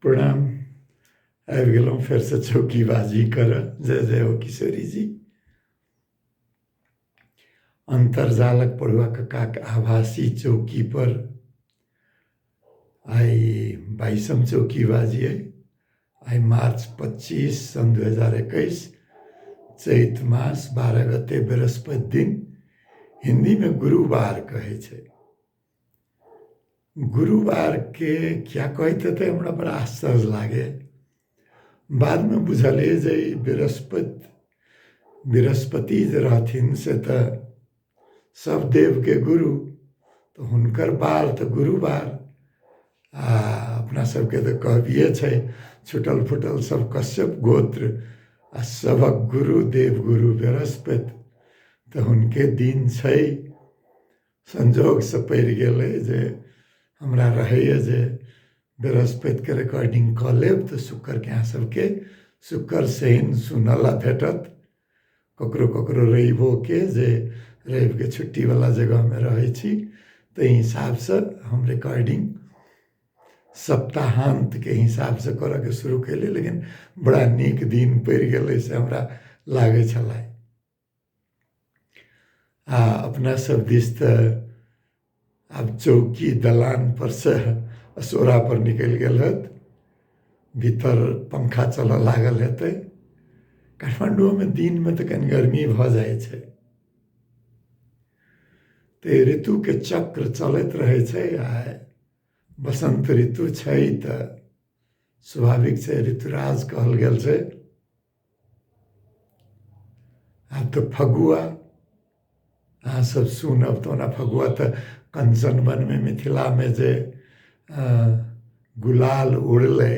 प्रणाम। आबि गेलहुँ फेरसँ चौकीबाजी करऽ। जय जय हो किशोरी जी। अन्तर्जालक पढ़ुआ कक्काक आभासी चौकी पर आइ 22म चौकीबाजी अइ। आइ मार्च 25 सन् 2021, चैत मास 12 गते, बृहस्पति दिन, हिन्दीमे गुरुवार कहै छै। गुरुवारके किया कहैत हेतै, हमरा बड़ा आश्चर्य लागै। बादमे बुझलियै जे ई बृहस्पति बृहस्पति जे रहथिन से तऽ सब देवके गुरु, तऽ हुनकर बार तऽ गुरुवार। आ अपना सबके तऽ कहबिए छै, छुटल फुटल सब कश्यप गोत्र आ सभक गुरु देवगुरु बृहस्पति, तऽ हुनके दिन छै। संजोगसँ पड़ि गेलै जे हमरा रहैए जे बृहस्पतिके रिकॉर्डिंग कऽ लेब तऽ शुक्रके अहाँ सबके शुक्र शनि सुनऽ लए भेटत। ककरो ककरो रविओके, जे रविके छुट्टीवला जगहमे रहै छी, ताहि हिसाबसँ हम रिकॉर्डिंग सप्ताहान्तके हिसाबसँ करऽके शुरू केलियै। लेकिन बड़ा नीक दिन पड़ि गेलै से हमरा लागै छलै। आ अपना सब दिस तऽ आब चौकी दलान पर से असोरा पर निकलि गेल होत, भीतर पंखा चलऽ लागल हेतै। काठमाण्डूमे दिनमे तऽ कनि गर्मी भऽ जाइ छै, तऽ ऋतुके चक्र चलैत रहै छै। आ बसन्त ऋतु छै तऽ स्वाभाविक छै, ऋतुराज कहल गेल छै। आब तऽ फगुआ अहाँ सब सुनब तऽ ओना फगुआ तऽ कंचन वनमे मिथिलामे जे गुलाल उड़लै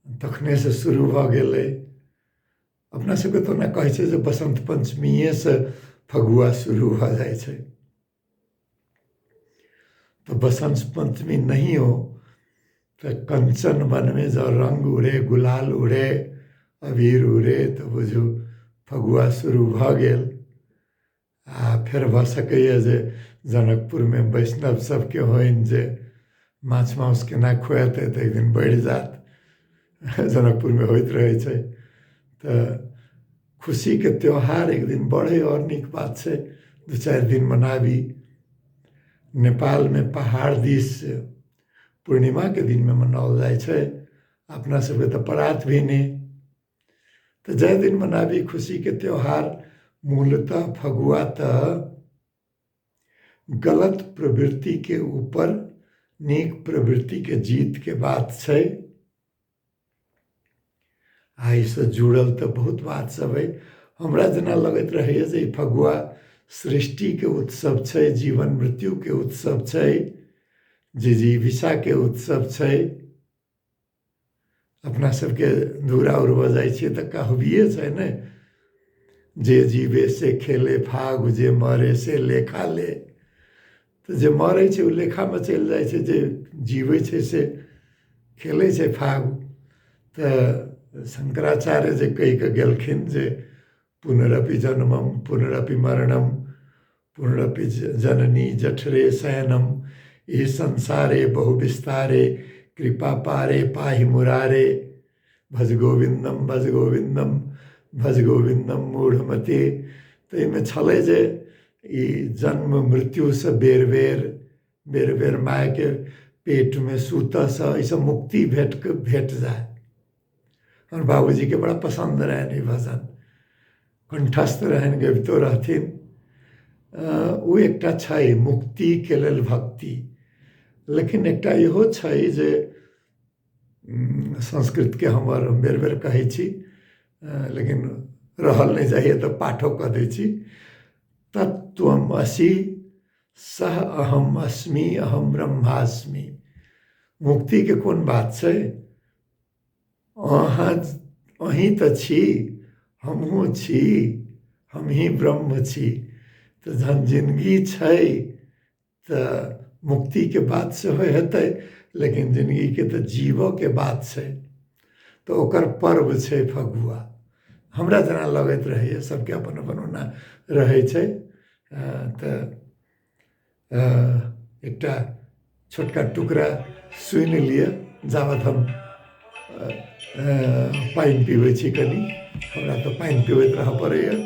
तखनेसँ शुरू भऽ गेलै। अपना सबके तऽ ओना कहै छै जे बसन्त पञ्चमिएसँ फगुआ शुरू भऽ जाइ छै, तऽ बसन्त पञ्चमी नहियो तऽ कंचन वनमे जँ रङ्ग उड़े, गुलाल उड़े, अबीर उड़े, तऽ बुझू फगुआ शुरू भऽ गेल। आ फेर भऽ सकैए जे जनकपुरमे वैष्णव सभके होइन जे माछ मासु केना खुएतै, तऽ एक दिन बढ़ि जायत। जनकपुरमे होइत रहै छै, तऽ खुशीके त्यौहार एक दिन बढ़ै आओर नीक बात छै, 2-4 दिन मनाबी। नेपालमे पहाड़ दिस पूर्णिमाके दिनमे मनाओल जाइ छै, अपना सबके तऽ परात भी नहि, तऽ जाहि दिन मनाबी खुशीके त्यौहार। मूलतः फगुआ तऽ गलत प्रवृत्तिके ऊपर नीक प्रवृत्तिके जीतके बात छै। आ एहिसँ जुड़ल तऽ बहुत बात सब अइ। हमरा जेना लगैत रहैए जे ई फगुआ सृष्टिके उत्सव छै, जीवन मृत्युके उत्सव छै, जिजीविषाके उत्सव छै। अपना सबके धूरा उड़बऽ जाइ छियै तऽ कहबिए छै ने, जे जीवे से खेले फाग, जे मरे से लेखा ले। तऽ जे मरै छै ओ लेखामे चलि जाइ छै, जे जीबै छै से खेलै छै फाग। तऽ शंकराचार्य जे कहि कऽ गेलखिन जे पुनरपि जन्मम पुनरपि मरणम पुनरपि जननी जठरे शयनम ई संसारे बहु विस्तारे कृपा पारे पाहि मुरारे भज गोविन्दम भज गोविन्दम भज गोविन्दम मूढ़मते। तऽ एहिमे छलै जे ई जन्म मृत्युसँ बेर बेर बेर बेर मायके पेटमे सूतऽसँ एहिसँ मुक्ति भेट जाय। हमर बाबूजीके बड़ा पसन्द रहनि ई भजन, कण्ठस्थ रहनि, गबितो रहथिन। ओ एकटा छै मुक्तिके लेल भक्ति। लेकिन एकटा इहो छै जे संस्कृतके हमर बेर बेर कहै छी, लेकिन रहल नहि जाइए तऽ पाठो कऽ दै छी। तत्त्वम असि सह अहम अस्मि अहम ब्रह्मास्मि। मुक्तिके कोन बात छै, अहाँ अहीं तऽ छी, हमहूँ छी, हमही ब्रह्म छी। तऽ जहन जिनगी छै तऽ मुक्तिके बात सेहो हेतै, लेकिन जिनगीके तऽ जीवऽके बात छै, तऽ ओकर पर्व छै फगुआ। हमरा जेना लगैत रहैए, सबके अपन अपन ओना रहै छै। तऽ एकटा छोटका टुकड़ा सुनि लिअ जाबत हम पानि पीबै छी कनि, हमरा तऽ पानि पीबैत रहऽ पड़ैए।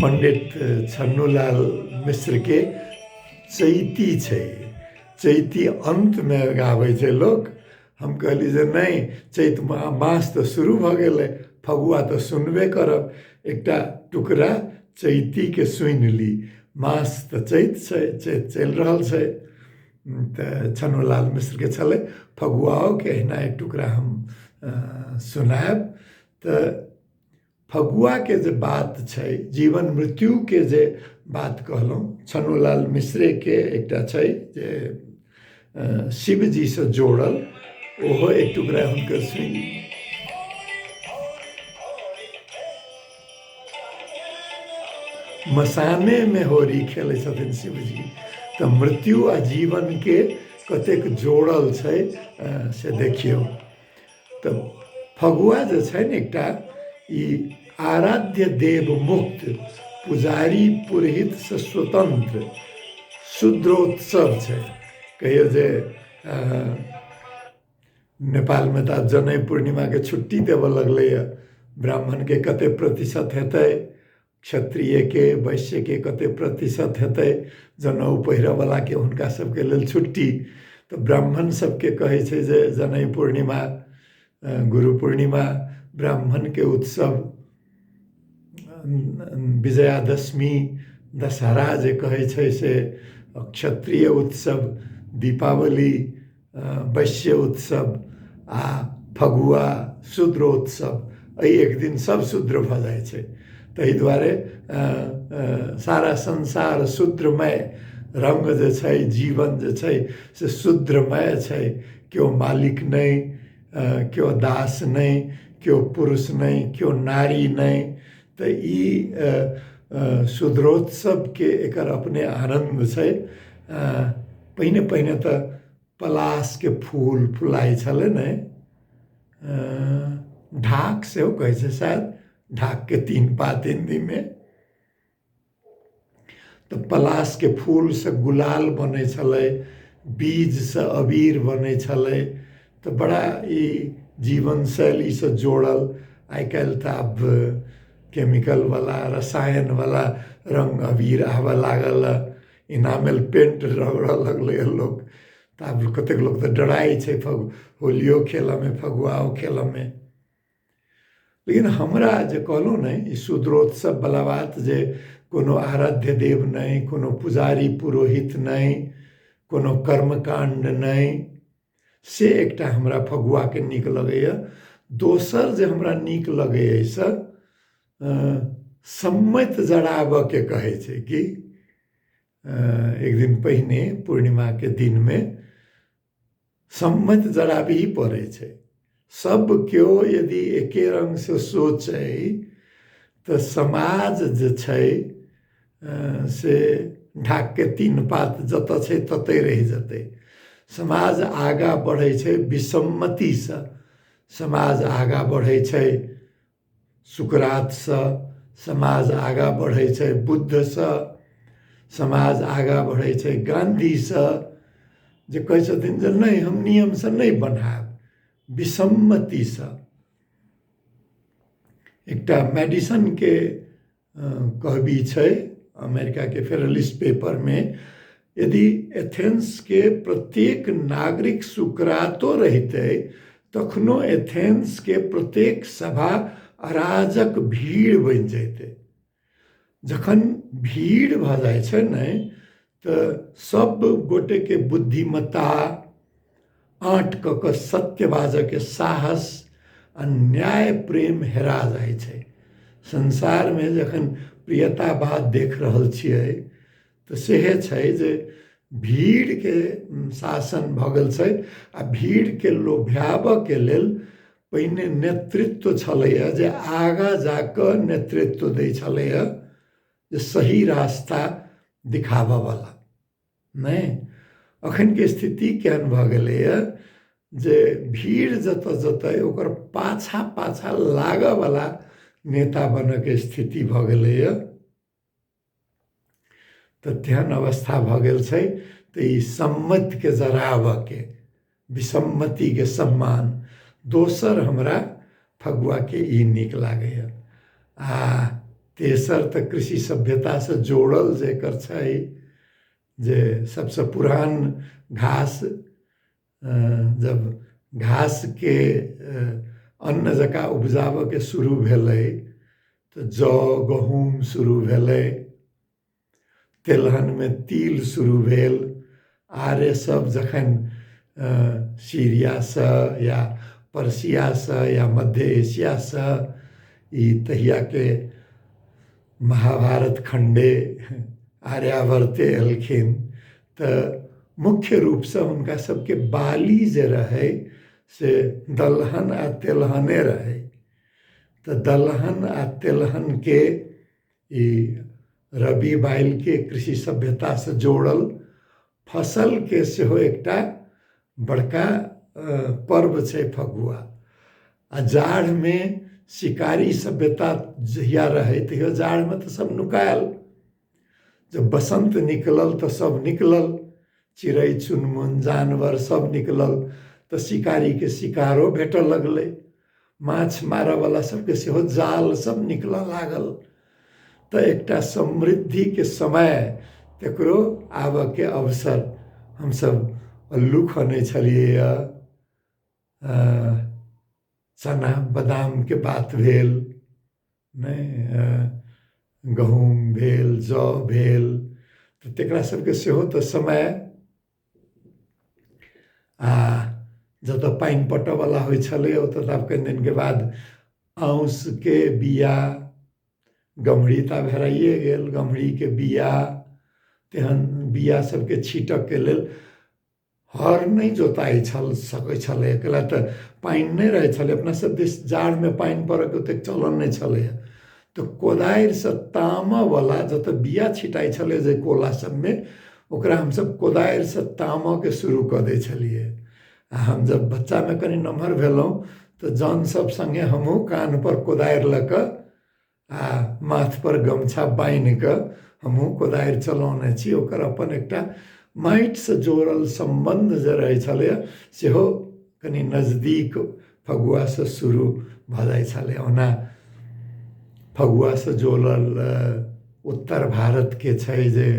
पंडित छन्नूलाल मिश्रके चैती छै, चैती अन्तमे गाबै छै लोक। हम कहली जे नहि, चैत मास तऽ शुरू भऽ गेलै, फगुआ तऽ सुनबे करब, एकटा टुकड़ा चैतीके सुनि ली। मास तऽ चैत छै, चैत चलि रहल छै। तऽ छन्नूलाल मिश्रके छलै फगुआओके एहिना एक टुकड़ा हम सुनायब। तऽ फगुआके जे बात छै, जीवन मृत्युके जे बात कहलहुँ, छन्नूलाल मिश्रेके एकटा छै जे शिवजीसँ जोड़ल, ओहो एक टुकड़ा हुनकर सुनि। मसानेमे होरी खेलै छथिन शिवजी, तऽ मृत्यु आ जीवनके कतेक जोड़ल छै से देखियौ। तऽ फगुआ जे छै ने एकटा ई आराध्य देव मुक्त, पुजारी पुरोहितसँ स्वतंत्र शूद्रोत्सव छै। कहियौ जे नेपालमे तऽ आब जनई पूर्णिमाके छुट्टी देबऽ लगलैए, ब्राह्मणके कते प्रतिशत हेतै, क्षत्रियके वैश्यके कते प्रतिशत हेतै जनउ पहिरऽवलाके, हुनका सबके लेल छुट्टी। तऽ ब्राह्मण सबके कहै छै जे जनई पूर्णिमा, गुरु पूर्णिमा ब्राह्मणके उत्सव, विजयादशमी दशहरा जे कहै छै से क्षत्रिय उत्सव, दीपावली वैश्य उत्सव आ फगुआ शूद्रोत्सव। एहि एक दिन सब शूद्र भऽ जाइ छै, ताहि दुआरे सारा संसार शूद्रमय रङ्ग जे छै, जीवन जे छै से शूद्रमय छै। केओ मालिक नहि, केओ दास नहि, केओ पुरुष नहि, केओ नारी नहि। तऽ ई शूद्रोत्सवके एकर अपने आनन्द छै। पहिने पहिने तऽ पलाशके फूल फुलाइ छलै ने, ढाक सेहो कहै छै शायद, ढाकके तीन पात हिन्दीमे। तऽ पलाशके फूलसँ गुलाल बनै छलै, बीजसँ अबीर बनै छलै। तऽ बड़ा ई जीवन शैलीसँ जोड़ल। आइ काल्हि तऽ आब केमिकलवला रसायनवला रङ्ग अबीर आबऽ लागल, इनामेल पेंट रगड़ऽ लगलै लोक। तऽ आब कतेक लोक तऽ डराइ छै होलियो खेलऽमे, फगुआओ खेलऽमे। लेकिन हमरा जे कहलहुँ ने ई शूद्रोत्सववला बात, जे कोनो आराध्य देव नहि, कोनो पुजारी पुरोहित नहि, कोनो कर्मकाण्ड नहि, से एकटा हमरा फगुआके नीक लगैए। दोसर जे हमरा नीक लगैए एहिसँ सम्मति जराबऽके कहै छै कि एक दिन पहिने पूर्णिमाके दिनमे सम्मति जराबही पड़ै छै। सब केओ यदि एके रङ्गसँ सोचै तऽ समाज जे छै से ढाकके तीन पात जतऽ छै ततहि रहि जेतै। समाज आगाँ बढ़ै छै विसम्मतिसँ, समाज आगाँ बढ़ै छै सुकरातसँ, समाज आगाँ बढ़ै छै बुद्धसँ, समाज आगाँ बढ़ै छै गाँधीसँ, जे कहै छथिन जे नहि हम नियमसँ नहि बन्हायब, विसम्मतिसँ। एकटा मेडिसनके कहबी छै अमेरिकाके फेडरलिस्ट पेपरमे, यदि एथेंसके प्रत्येक नागरिक सुकरातो रहितै तखनो एथेंसके प्रत्येक सभा अराजक भीड़ बनि जैतै। जखन भीड़ भऽ जाइ छै ने तऽ सब गोटेके बुद्धिमत्ता, आँट कऽ कऽ सत्य बाजऽके साहस आ न्याय प्रेम हेरा जाइ छै। संसारमे जखन प्रियतावाद देख रहल छियै तऽ सेहे छै जे भीड़के शासन भऽ गेल छै आ भीड़के लोभ्याबऽके लेल पहिने नेतृत्व छलैए जे आगाँ जाकऽ नेतृत्व दै छलैए जे सही रास्ता दिखाबऽवला। नहि, एखनके स्थिति केहन भऽ गेलैए जे भीड़ जतऽ जेतै ओकर पाछाँ पाछाँ लागऽवला नेता बनऽके स्थिति भऽ गेलैए। तऽ तेहन अवस्था भऽ गेल छै। तऽ ई सम्मतिके जराबऽके, विसम्मतिके सम्मान, दोसर हमरा फगुआके ई नीक लागैए। आ तेसर तऽ कृषि सभ्यतासँ जोड़ल जे एकर छै जे सबसँ पुरान घास, जब घासके अन्न जकाँ उपजाबऽके शुरू भेलै तऽ जौ गहूँम शुरू भेलै, तेलहनमे तिल शुरू भेल। आर्य सब जखन सीरियासँ या पर्सियासँ या मध्य एशियासँ ई तहियाके महाभारत खण्डे आर्यावर्ते एलखिन तऽ मुख्य रूपसँ हुनका सबके बाली जे रहै से दलहन आ तेलहने रहै। तऽ दलहन आ तेलहनके ई रबी बाइलके कृषि सभ्यतासँ जोड़ल फसलके सेहो एकटा बड़का पर्व छै फगुआ। आ जाड़मे शिकारी सभ्यता जहिया रहै तहिया जाड़मे तऽ सब नुकायल, जब बसन्त निकलल तऽ सब निकलल, चिड़ै चुनमुन जानवर सब निकलल, तऽ शिकारीके शिकारो भेटऽ लगलै, माछ मारऽवला सबके सेहो जाल सब निकलऽ लागल। तऽ एकटा समृद्धिके समय तकरो आबऽके अवसर। हमसब अल्लू खनै छलियै, चना बादामके बात भेल, नहि गहूँम भेल, जौ भेल, तऽ तकरा सबके सेहो तऽ समय। आ जतऽ पानि पटऽवला होइ छलै ओतऽ तऽ आब कनि दिनके बाद आउसके बिआ, गम्हरी तऽ आब हेराइए गेल, गम्हरीके बिआ तेहन बिआ सबके छीटऽके लेल हर नहि जोताइ छल सकै छलै, कैला तऽ पानि नहि रहै छलै। अपना सब दिस जाड़मे पानि पड़ऽके ओतेक चलन नहि छलैए, तऽ कोदारिसँ तामऽवला जतऽ बिआ छिटाइ छलै जे कोला सबमे, ओकरा हमसब कोदारिसँ तामऽके शुरू कऽ दै छलियै। आ हम जब बच्चामे कनि नमहर भेलहुँ तऽ जन सब सङ्गे हमहूँ कान्हपर कोदारि लऽ कऽ आ माथपर गमछा बान्हि कऽ हमहूँ कोदारि चलौने छी। ओकर अपन एकटा माटिसँ जोड़ल सम्बन्ध जे रहै छलैए सेहो कनि नजदीक फगुआसँ शुरू भऽ जाइ छलै। ओना फगुआसँ जोड़ल उत्तर भारतके छै जे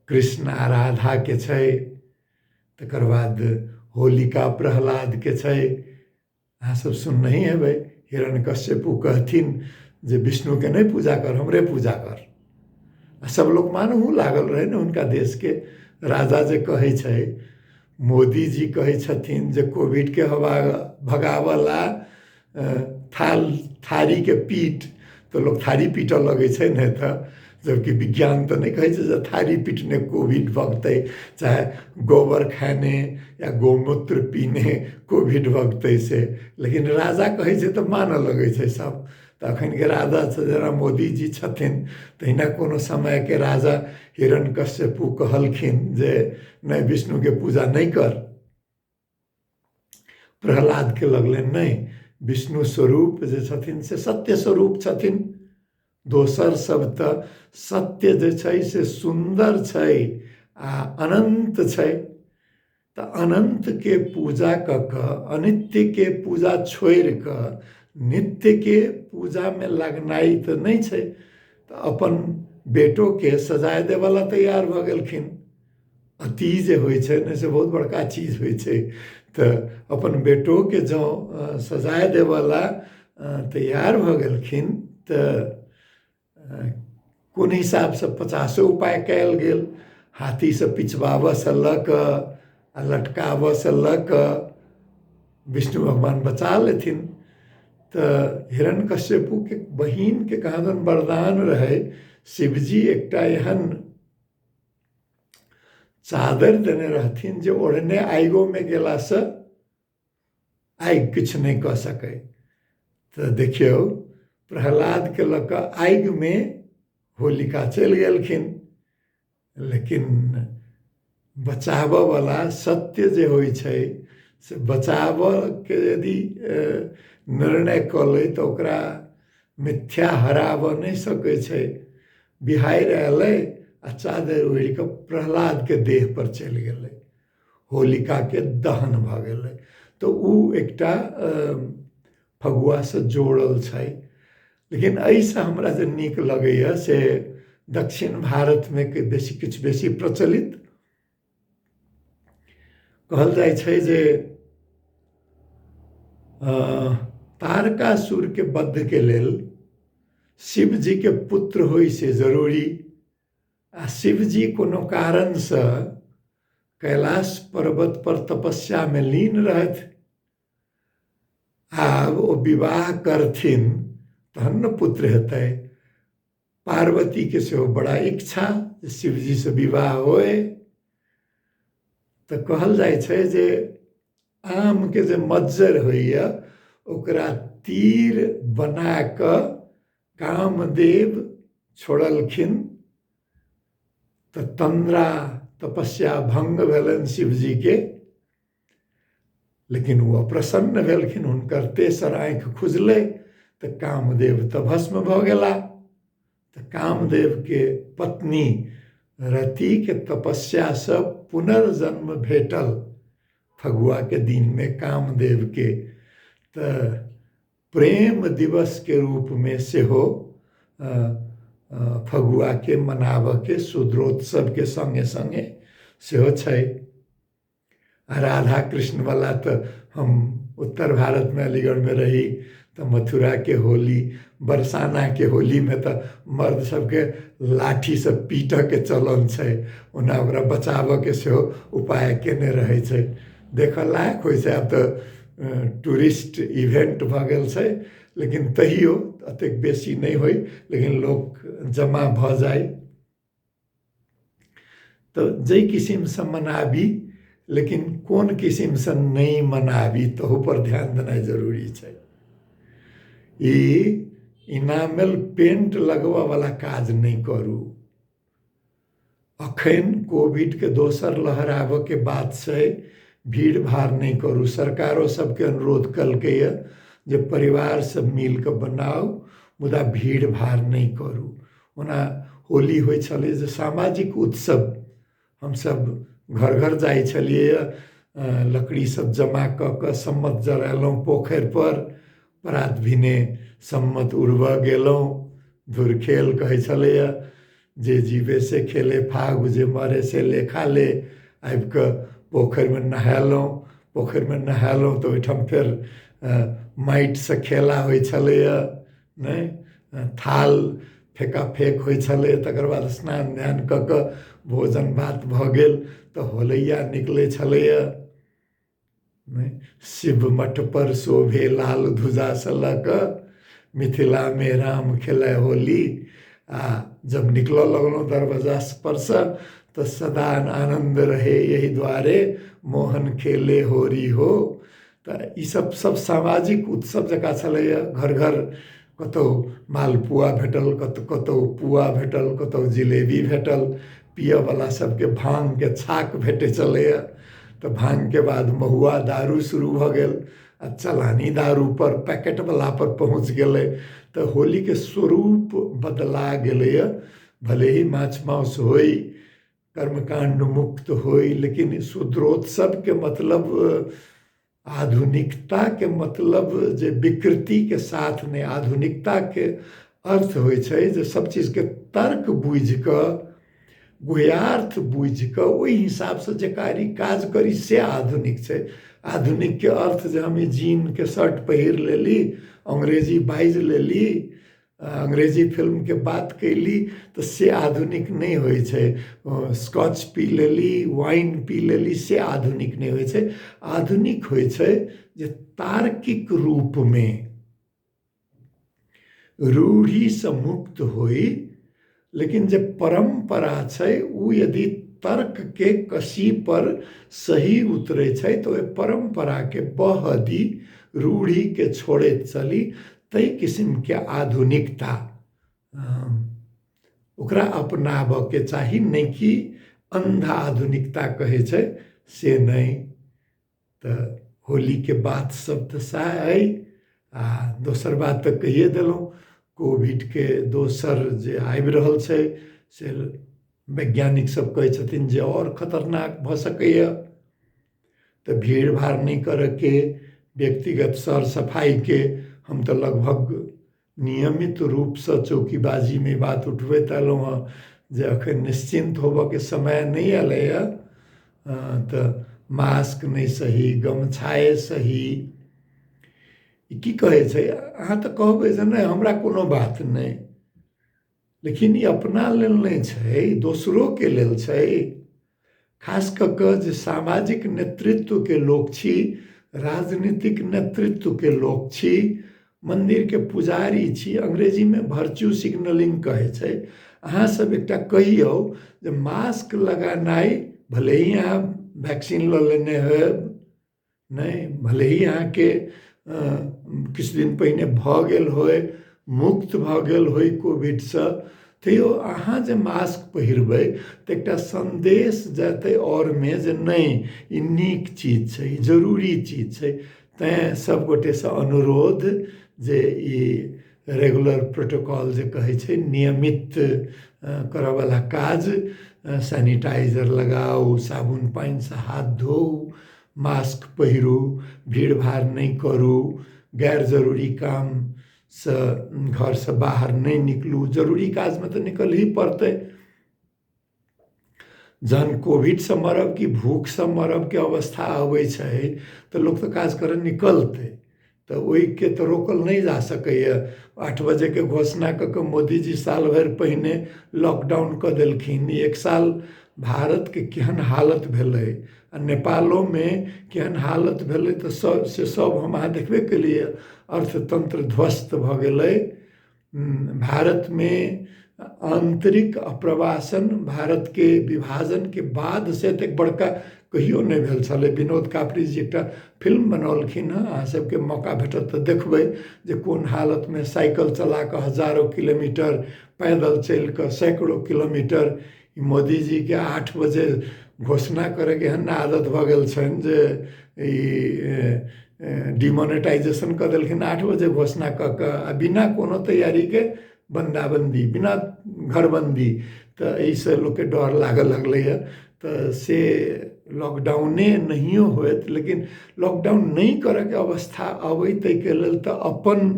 कृष्ण आ राधाके छै, तकर बाद होलिका प्रहलादके छै। अहाँ सब सुननहि हेबै, हिरण्यकश्यपु कहथिन जे विष्णुके नहि पूजा कर, हमरे पूजा कर। आ सब लोक मानहु लागल रहै ने हुनका देशके राजा जे कहै छै। मोदी जी कहै छथिन जे कोविडके हवा भगाबऽ ला थाल थारीके पीट, तऽ लोक थारी पीटऽ लगै छै ने, तऽ जबकि विज्ञान तऽ नहि कहै छै जे थारी पीटने कोविड भगतै, चाहे गोबर खाने या गोमूत्र पीने कोविड भगतै से, लेकिन राजा कहै छै तऽ मानऽ लगै छै सब। तऽ एखनके राजा जेना मोदीजी छथिन तहिना कोनो समयके राजा हिरण्यकश्यपु कहलखिन जे नहि विष्णुके पूजा नहि कर। प्रहलादके लगलनि नहि, विष्णु स्वरूप जे छथिन से सत्य स्वरूप छथिन, दोसर सब तऽ सत्य जे छै से सुन्दर छै आ अनन्त छै, तऽ अनन्तके पूजा कऽ कऽ अनित्यके पूजा छोड़ि कऽ नित्यके पूजामे लगनाइ तऽ नहि छै। तऽ अपन बेटोके सजाय देबऽ ला तैयार भऽ गेलखिन। अति जे होइ छै ने से बहुत बड़का चीज होइ छै, तऽ अपन बेटोके जँ सजाय देबऽ ला तैयार भऽ गेलखिन तऽ कोन हिसाबसँ 50 उपाय कयल गेल, हाथीसँ पिचबाबऽसँ लऽ कऽ आ लटकाबऽसँ लऽ कऽ विष्णु भगवान बचा लेथिन। तऽ हिरण्यकश्यपुके बहिनके कहाँदन वरदान रहै, शिवजी एकटा एहन चादरि देने रहथिन जे ओढ़ने आगिओमे गेलासँ आगि किछु नहि कऽ सकै। तऽ देखियौ प्रहलादके लऽ कऽ आगिमे होलिका चलि गेलखिन, लेकिन बचाबऽवला सत्य जे होइ छै से बचाबऽके यदि निर्णय कऽ लै तऽ ओकरा मिथ्या हराबऽ नहि सकै छै। बिहाड़ि अयलै आ चादरि ओढ़ि कऽ प्रहलादके देहपर चलि गेलै, होलिकाके दहन भऽ गेलै। तऽ ओ एकटा फगुआसँ जोड़ल छै। लेकिन एहिसँ हमरा जे नीक लगैए से दक्षिण भारतमे बेसी किछु बेसी प्रचलित कहल जाइ छै जे तारकासुरके वधके लेल शिवजीके पुत्र होइ से जरूरी, आ शिवजी कोनो कारणसँ कैलाश पर्वत पर तपस्यामे लीन रहथि। आब ओ विवाह करथिन तहन ने पुत्र हेतै। पार्वतीके सेहो बड़ा इच्छा जे शिवजीसँ विवाह होय। तऽ कहल जाइ छै जे आमके जे मज्जर होइए ओकरा तीर बना कऽ कामदेव छोड़लखिन, तऽ तन्द्रा तपस्या भंग भेलनि शिवजीके। लेकिन ओ अप्रसन्न भेलखिन, हुनकर तेसर आँखि खुजलै तऽ कामदेव तऽ भस्म भऽ गेला। तऽ कामदेवके पत्नी रतिके तपस्यासँ पुनर्जन्म भेटल फगुआके दिनमे कामदेवके। तऽ प्रेम दिवसके रूपमे सेहो फगुआके मनाबऽके शूद्रोत्सवके सङ्गे सङ्गे सेहो छै। आ राधा कृष्णवला तऽ हम उत्तर भारतमे अलीगढ़मे रही तऽ मथुराके होली, बरसानाके होलीमे तऽ मर्द सबके लाठीसँ पीटऽके चलन छै, ओना ओकरा बचाबऽके सेहो उपाय केने रहै छै। देखऽ लायक होइ छै। आब तऽ टूरिस्ट इवेंट भऽ गेल छै, लेकिन तैयो एतेक बेसी नहि होइ, लेकिन लोक जमा भऽ जाइ। तऽ जाहि किसिमसँ मनाबी लेकिन कोन किसिमसँ नहि मनाबी तहूपर ध्यान देनाइ जरूरी छै। ई इनामेल पेंट लगबऽवला काज नहि करू। अखन कोविडके दोसर लहर आबऽके बात छै, भीड़ भाड़ नहि करू। सरकारो सबके अनुरोध केलकैए जे परिवार सब मिल कऽ बनाउ, मुदा भीड़ भाड़ नहि करू। ओना होली होइ छलै जे सामाजिक उत्सव, हमसब घर घर जाइ छलियै, लकड़ी सब जमा कऽ कऽ सम्मत जरेलहुँ पोखरि पर, परात भिने सम्मत उड़बऽ गेलहुँ। धुरखेल कहै छलैए जे जीवे से खेले फागु, जे मरे से लेखा ले। आबि कऽ पोखरिमे नहेलहुँ, पोखरिमे नहेलहुँ तऽ ओहिठाम फेर माटिसँ खेला होइ छलैए, नहि थाल फेका फेक होइ छलै। तकर बाद स्नान ध्यान कऽ कऽ भोजन भात भऽ गेल तऽ होलैया निकलै छलैए। नहि शिव मठ पर शोभे लाल ध्वजासँ लऽ कऽ मिथिलामे राम खेलै होली। आ जब निकलऽ लगलहुँ दरवाजा परसँ तऽ सदा आनन्द रहे यही दुआरे मोहन खेले होरी हो। तऽ ई सब सब सामाजिक उत्सव जकाँ छलैए। घर घर कतहु मालपुआ भेटल, कतहु कतहु पुआ भेटल, कतहु जिलेबी भेटल। पियऽवला सबके भाङ्गके छाक भेटै छलैए। तऽ भाङ्गके बाद महुआ दारू शुरू भऽ गेल आ चलानी दारूपर पैकेटवला पर पहुँच गेलै। तऽ होलीके स्वरूप बदला गेलैए। भले ही माछ मासु होइ, कर्मकाण्ड मुक्त होइ, लेकिन शूद्रोत्सवके मतलब आधुनिकताके मतलब जे विकृतिके साथ नहि, आधुनिकताके अर्थ होइ छै जे सब चीजके तर्क बुझि कऽ, गुह्यार्थ बुझि कऽ ओहि हिसाबसँ जे कार्य काज करी से आधुनिक छै। आधुनिकके अर्थ जे हम ई जीनके शर्ट पहिर लेली, अंग्रेजी बाजि लेली, अंग्रेजी फिल्मके बात कयली, तऽ से आधुनिक नहि होइ छै। स्कॉच पी लेली, वाइन पी लेली, से आधुनिक नहि होइ छै। आधुनिक होइ छै जे तार्किक रूपमे रूढ़िसँ मुक्त होइ, लेकिन जे परम्परा छै ओ यदि तर्कके कसी पर सही उतरै छै तऽ ओहि परम्पराके बहऽ दी, रूढ़िके छोड़ैत चली। ताहि किसिमके आधुनिकता ओकरा अपनाबऽके चाही, नहि कि अन्ध आधुनिकता कहै छै से नहि। तऽ होलीके बात सब तऽ सएह अइ आ दोसर बात तऽ कहिए देलहुँ कोविडके दोसर जे आबि रहल छै से वैज्ञानिक सब कहै छथिन जे आओर खतरनाक भऽ सकैए तऽ भीड़ भाड़ नहि करऽके व्यक्तिगत सर सफाइके हम तऽ लगभग नियमित रूपसँ चौकीबाजीमे बात उठबैत एलहुँ हँ जे एखन निश्चिन्त होबऽके समय नहि एलैए तऽ मास्क नहि सही गमछाए सही ई की कहै छै अहाँ तऽ कहबै जे नहि हमरा कोनो बात नहि लेकिन ई अपना लेल नहि छै दोसरोके लेल छै खास कऽ कऽ जे सामाजिक नेतृत्वके लोक छी राजनीतिक नेतृत्वके लोक छी मन्दिरके पुजारी छी अंग्रेजीमे भर्च्यू सिग्नलिंग कहै छै अहाँ सब एकटा कहियौ जे मास्क लगेनाइ भले ही अहाँ वैक्सीन लऽ लेने होयब नहि भले ही अहाँके किछु दिन पहिने भऽ गेल होइ मुक्त भऽ गेल होइ कोविडसँ तैयो अहाँ जे मास्क पहिरबै तऽ एकटा सन्देश जेतै आओरमे जे नहि ई नीक चीज छै ई जरूरी चीज छै तैँ सब गोटेसँ अनुरोध जे ई रेगुलर प्रोटोकॉल जे कहै छै नियमित करऽवला काज सैनिटाइजर लगाउ साबुन पानिसँ हाथ धोउ मास्क पहिरू भीड़ भाड़ नहि करू गैर जरूरी कामसँ घरसँ बाहर नहि निकलू जरूरी काजमे तऽ निकलही पड़तै जहन कोविडसँ मरब कि भूखसँ मरबके अवस्था अबै छै तऽ लोक तऽ काज करऽ निकलतै तऽ ओहिके तऽ रोकल नहि जा सकैए 8 बजेके घोषणा कऽ कऽ मोदीजी साल भरि पहिने लॉकडाउन कऽ देलखिन एक साल भारतके केहन हालत भेलै आ नेपालोमे केहन हालत भेलै तऽ सब से सब हम अहाँ देखबे केलियै अर्थतन्त्र ध्वस्त भऽ गेलै भारतमे आन्तरिक अप्रवासन भारतके विभाजनके बाद से एतेक बड़का कहियो नहि भेल छलै विनोद कापड़ी जी एकटा फिल्म बनौलखिन हँ अहाँ सबके मौका भेटत तऽ देखबै जे कोन हालतमे साइकिल चला कऽ हजारो किलोमीटर पैदल चलि कऽ सैकड़ो किलोमीटर ई मोदीजीके 8 बजे घोषणा करैके एहन आदत भऽ गेल छनि जे ई डिमोनेटाइजेशन कऽ देलखिन 8 बजे घोषणा कऽ कऽ आ बिना कोनो तैयारीके बन्दाबन्दी बिना घरबन्दी तऽ एहिसँ लोकके डर लागऽ लगलैए तऽ से लॉकडाउने नहियो होयत लेकिन लॉकडाउन नहि करऽके अवस्था अबै ताहिके लेल तऽ अपन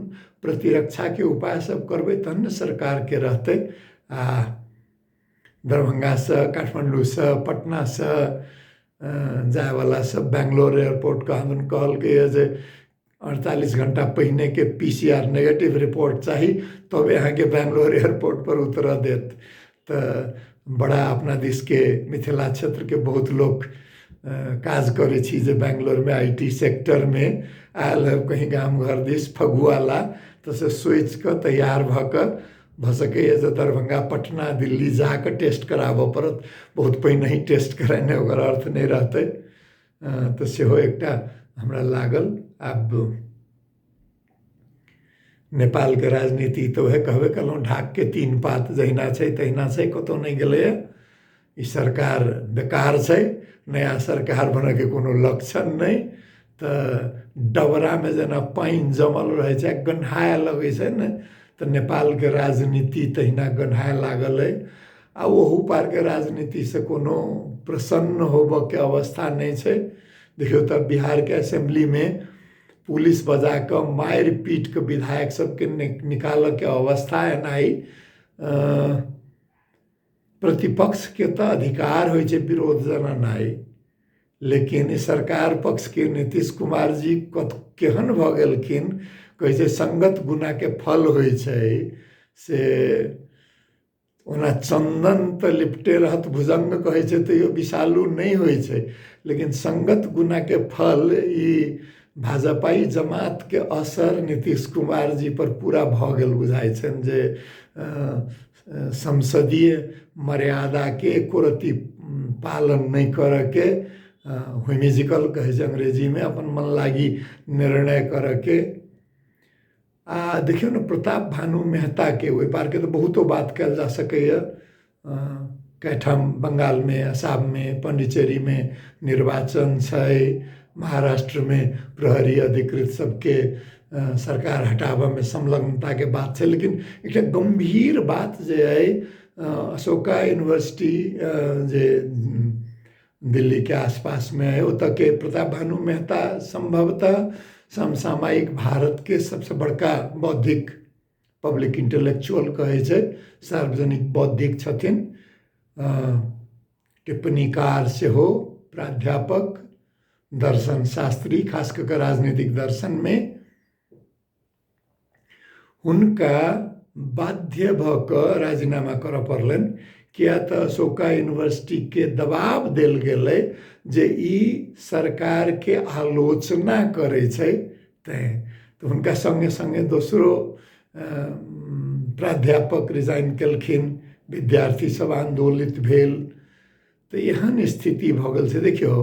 प्रतिरक्षाके उपाय सब करबै तहन ने सरकारके रहतै आ दरभंगासँ काठमाण्डूसँ पटनासँ जायवला सब बैंगलोर एयरपोर्ट कहाँदन कहलकैए जे 48 घंटा पहिनेके P C R negative report चाही तब अहाँके बैंगलोर एयरपोर्ट पर उतरऽ देत तऽ बड़ा अपना दिसके मिथिला क्षेत्रके बहुत लोक काज करै छी जे बैंगलोरमे I T सेक्टरमे आयल है कहीं गाम घर दिस फगुआला तऽ से सोचि कऽ तैयार भऽ कऽ भऽ सकैए जे दरभंगा पटना दिल्ली जा कऽ टेस्ट कराबऽ पड़त बहुत पहिने ही टेस्ट करेने ओकर अर्थ नहि रहतै तऽ सेहो एकटा हमरा लागल आब नेपालके राजनीति तऽ उएह कहबे केलहुँ ढाकके तीन पात जहिना छै तहिना छै कतहु नहि गेलैए ई सरकार बेकार छै नया सरकार बनयके कोनो लक्षण नहि तऽ डबरामे जेना पानि जमल रहै छै गन्हाय लगै छै ने तऽ नेपालके राजनीति तहिना गन्हाय लागल अइ आ ओहू पारके राजनीतिसँ कोनो प्रसन्न होबऽके अवस्था नहि छै देखियौ तऽ बिहारके असेम्बलीमे पुलिस बजा कऽ मारि पीट कऽ विधायक सबके निकालऽके अवस्था एनाइ प्रतिपक्षके तऽ अधिकार होइ छै विरोध जनेनाइ लेकिन सरकार पक्षके नीतीश कुमार जी कत केहन भऽ गेलखिन कहै छै सङ्गत गुणाके फल होइ छै से ओना चन्दन तऽ लिपटे रहत भुजङ्ग कहै छै तैयो विषालु नहि होइ छै लेकिन सङ्गत गुणाके फल ई भाजपाई जमातके असर नीतीश कुमार जी पर पूरा भऽ गेल बुझाइ छनि जे संसदीय मर्यादाके एको रत्ती पालन नहि करऽके ह्यूमिजिकल कहै छै अंग्रेजीमे अपन मन लागी निर्णय करऽके आ देखियौ ने प्रताप भानु मेहताके ओहि पारके तऽ बहुतो बात कयल जा सकैए कए ठाम बंगालमे आसाममे पाण्डिचेरीमे निर्वाचन छै महाराष्ट्रमे प्रहरी अधिकृत सबके सरकार हटाबऽमे संलग्नताके बात छै। लेकिन एकटा गम्भीर बात जे अइ, अशोका यूनिवर्सिटी जे दिल्लीके आसपासमे अइ, ओतऽके प्रताप भानु मेहता सम्भवतः समसामयिक भारतके सबसँ बड़का बौद्धिक पब्लिक इंटेलेक्चुअल कहै छै, सार्वजनिक बौद्धिक छथिन, टिप्पणीकार सेहो, प्राध्यापक, दर्शन शास्त्री, खास कऽ कऽ राजनीतिक दर्शनमे। हुनका बाध्य भऽ कऽ राजीनामा करऽ पड़लनि, किया तऽ अशोका यूनिवर्सिटीके दबाव देल गेलै जे ई सरकारके आलोचना करै छै। तैँ तऽ हुनका सङ्गे सङ्गे दोसरो प्राध्यापक रिजाइन केलखिन, विद्यार्थी सब आन्दोलित भेल। तऽ एहन स्थिति भऽ गेल छै। देखियौ,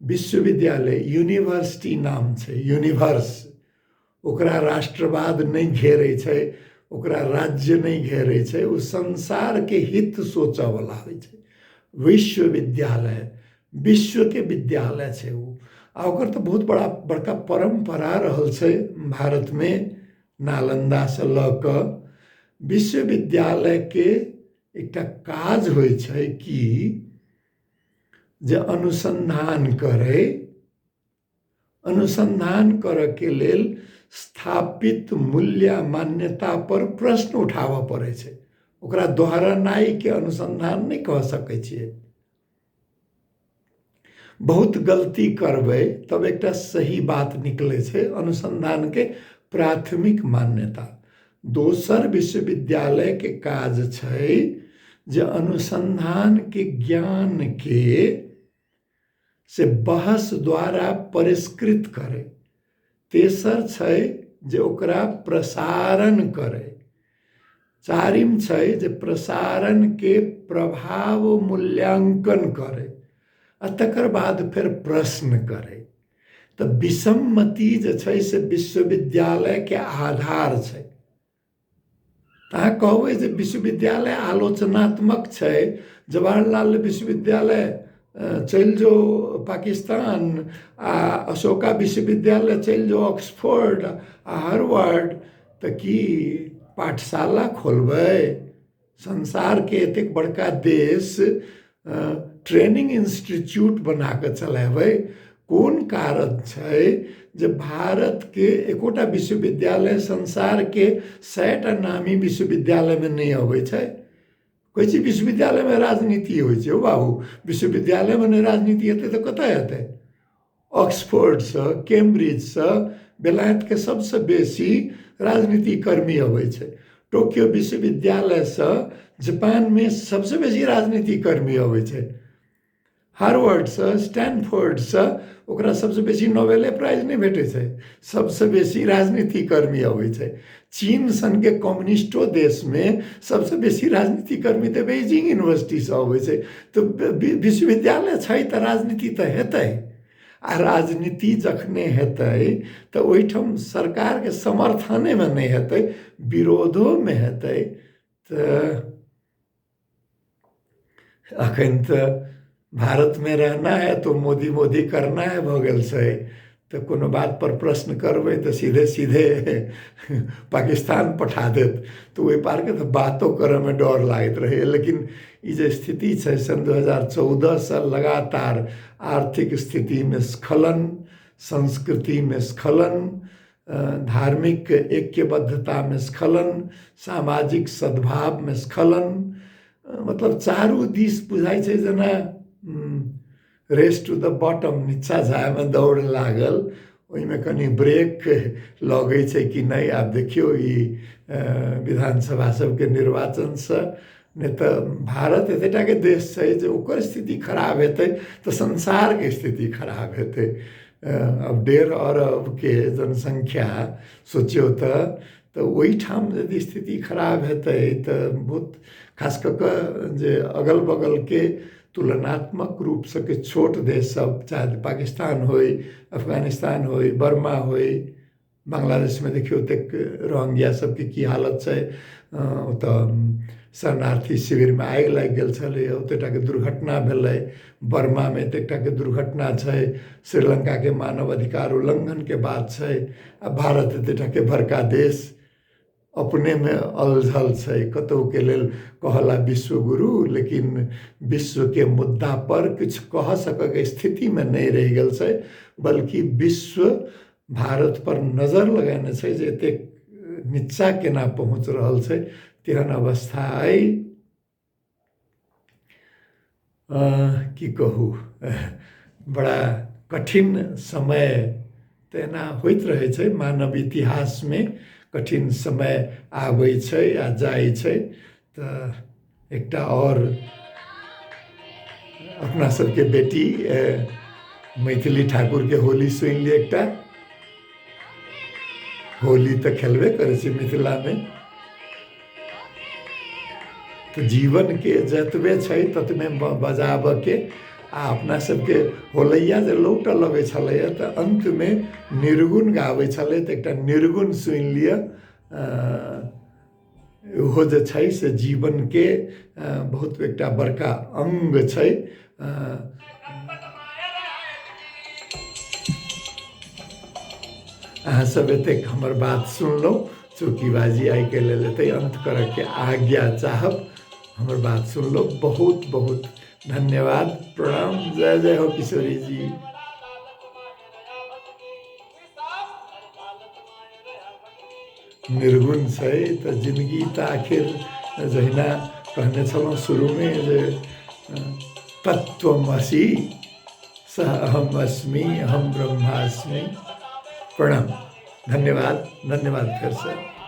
विश्वविद्यालय यूनिवर्सिटी नाम छै यूनिवर्स, ओकरा राष्ट्रवाद नहि घेरै छै, ओकरा राज्य नहि घेरै छै, ओ संसारके हित सोचऽवला होइ छै। विश्वविद्यालय विश्वके विद्यालय छै ओ, आ ओकर तऽ बहुत बड़ा बड़का परम्परा रहल छै भारतमे, नालन्दासँ लऽ कऽ। विश्वविद्यालयके एकटा काज होइ छै कि जे अनुसन्धान करै, अनुसन्धान करऽके लेल स्थापित मूल्य मान्यता पर प्रश्न उठाबऽ पड़ै छै। ओकरा दोहरेनाइके अनुसन्धान नहि कह सकै छियै। बहुत गलती करबै तब एकटा सही बात निकलै छै, अनुसन्धानके प्राथमिक मान्यता। दोसर विश्वविद्यालयके काज छै जे अनुसन्धानके ज्ञानके से बहस द्वारा परिष्कृत करै। तेसर छै जे ओकरा प्रसारण करै। चारिम छै जे प्रसारणके प्रभाव मूल्याङ्कन करै, आ तकर बाद फेर प्रश्न करै। तऽ विसम्मति जे छै से विश्वविद्यालयके आधार छै। तऽ अहाँ कहबै जे विश्वविद्यालय आलोचनात्मक छै, जवाहरलाल विश्वविद्यालय चलि जो पाकिस्तान आ अशोका विश्वविद्यालय चलि जो ऑक्सफोर्ड आ हार्वर्ड, तऽ की पाठशाला खोलबै? संसारके एतेक बड़का देश ट्रेनिंग इंस्टीट्यूट बना कऽ चलेबै? कोन कारण छै जे भारतके एकोटा विश्वविद्यालय संसारके 100टा नामी विश्वविद्यालयमे नहि अबै छै? कहै छी विश्वविद्यालयमे राजनीति होइ छै। ओ बाबू, विश्वविद्यालयमे नहि राजनीति हेतै तऽ कतऽ हेतै? ऑक्सफोर्डसँ, कैम्ब्रिजसँ बेलायतके सबसँ बेसी राजनीतिकर्मी अबै छै। टोक्यो विश्वविद्यालयसँ जापानमे सबसँ बेसी राजनीतिकर्मी अबै छै। हार्वर्डसँ, स्टैनफोर्डसँ ओकरा सबसँ बेसी नोबेले प्राइज नहि भेटै छै, सबसँ बेसी राजनीतिकर्मी अबै छै। चीन सनके कम्युनिस्टो देशमे सबसँ बेसी राजनीतिकर्मी तऽ बेइजिंग यूनिवर्सिटीसँ अबै छै। तऽ विश्वविद्यालय छै तऽ राजनीति तऽ हेतै, आ राजनीति जखने हेतै तऽ ओहिठाम सरकारके समर्थनेमे नहि हेतै, विरोधोमे हेतै। तऽ अखन तऽ भारतमे रहना है तो मोदी मोदी करना है भऽ गेल छै। तऽ कोनो बात पर प्रश्न करबै तऽ सीधे सीधे पाकिस्तान पठा देत, तऽ ओहि पारके तऽ बातो करऽमे डर लागैत रहैए। लेकिन ई जे स्थिति छै सन् 2014सँ लगातार आर्थिक स्थितिमे स्खलन, संस्कृतिमे स्खलन, धार्मिक ऐक्यबद्धतामे स्खलन, सामाजिक सद्भावमे स्खलन, मतलब चारू दिस बुझाइ छै जेना रेस टू the bottom, नीचा जायमे दौड़ लागल, ओहिमे कनि ब्रेक लगै छै कि नहि। आब देखियौ ई विधानसभा सबके निर्वाचनसँ, नहि तऽ भारत एतेटाके देश छै जे ओकर स्थिति खराब हेतै तऽ संसारके स्थिति खराब हेतै। आब 1.5 अरबके जनसंख्या सोचियौ तऽ ओहिठाम यदि स्थिति खराब हेतै तऽ बहुत खास कऽ कऽ जे अगल बगलके तुलनात्मक रूपसँ के छोट देश सब, चाहे पाकिस्तान होइ, अफगानिस्तान होइ, बर्मा होइ, बांग्लादेशमे देखियौ एतेक रोहिंग्या सबके की हालत छै। ओतऽ शरणार्थी शिविरमे आगि लागि गेल छलै, ओतेक टाके दुर्घटना भेलै। बर्मामे एतेक टाके दुर्घटना छै, श्रीलङ्काके मानव अधिकार उल्लङ्घनके बात छै। आ भारत एतेक टाके बड़का देश अपनेमे अलझल छै। कतहुके लेल कहला विश्वगुरु, लेकिन विश्वके मुद्दापर किछु कह सकयके स्थितिमे नहि रहि गेल छै, बल्कि विश्व भारतपर नजर लगेने छै जे एतेक नीचाँ केना पहुँच रहल छै। तेहन अवस्था अइ, की कहू, बड़ा कठिन समय तऽ एना होइत रहै छै। मानव इतिहासमे कठिन समय आबै छै आ जाइ छै। तऽ एकटा आओर अपना सबके बेटी मैथिली ठाकुरके होली सुनि लिअ। एकटा होली तऽ खेलबे करै छै मिथिलामे। तऽ जीवनके जतबे छै ततबे बजाबऽके आ अपना सबके होलैया जे लौटऽ लगै छलैया तऽ अन्तमे निर्गुण गाबै छलै, तऽ एकटा निर्गुण सुनि लिअ। ओहो जे छै से जीवनके बहुत एकटा बड़का अङ्ग छै। अहाँ सब एतेक हमर बात सुनलहुँ, चौकीबाजी आइके लेल एतै अन्त करऽके आज्ञा चाहब। हमर बात सुनलहुँ, बहुत बहुत धन्यवाद, प्रणाम, जय जय हो किशोरी जी। निर्गुण छै तऽ जिनगी तऽ आखिर जहिना कहने छलहुँ शुरूमे जे तत्वमसि सह अहम अस्मि अहम ब्रह्मास्मि। प्रणाम, धन्यवाद, धन्यवाद फेरसँ।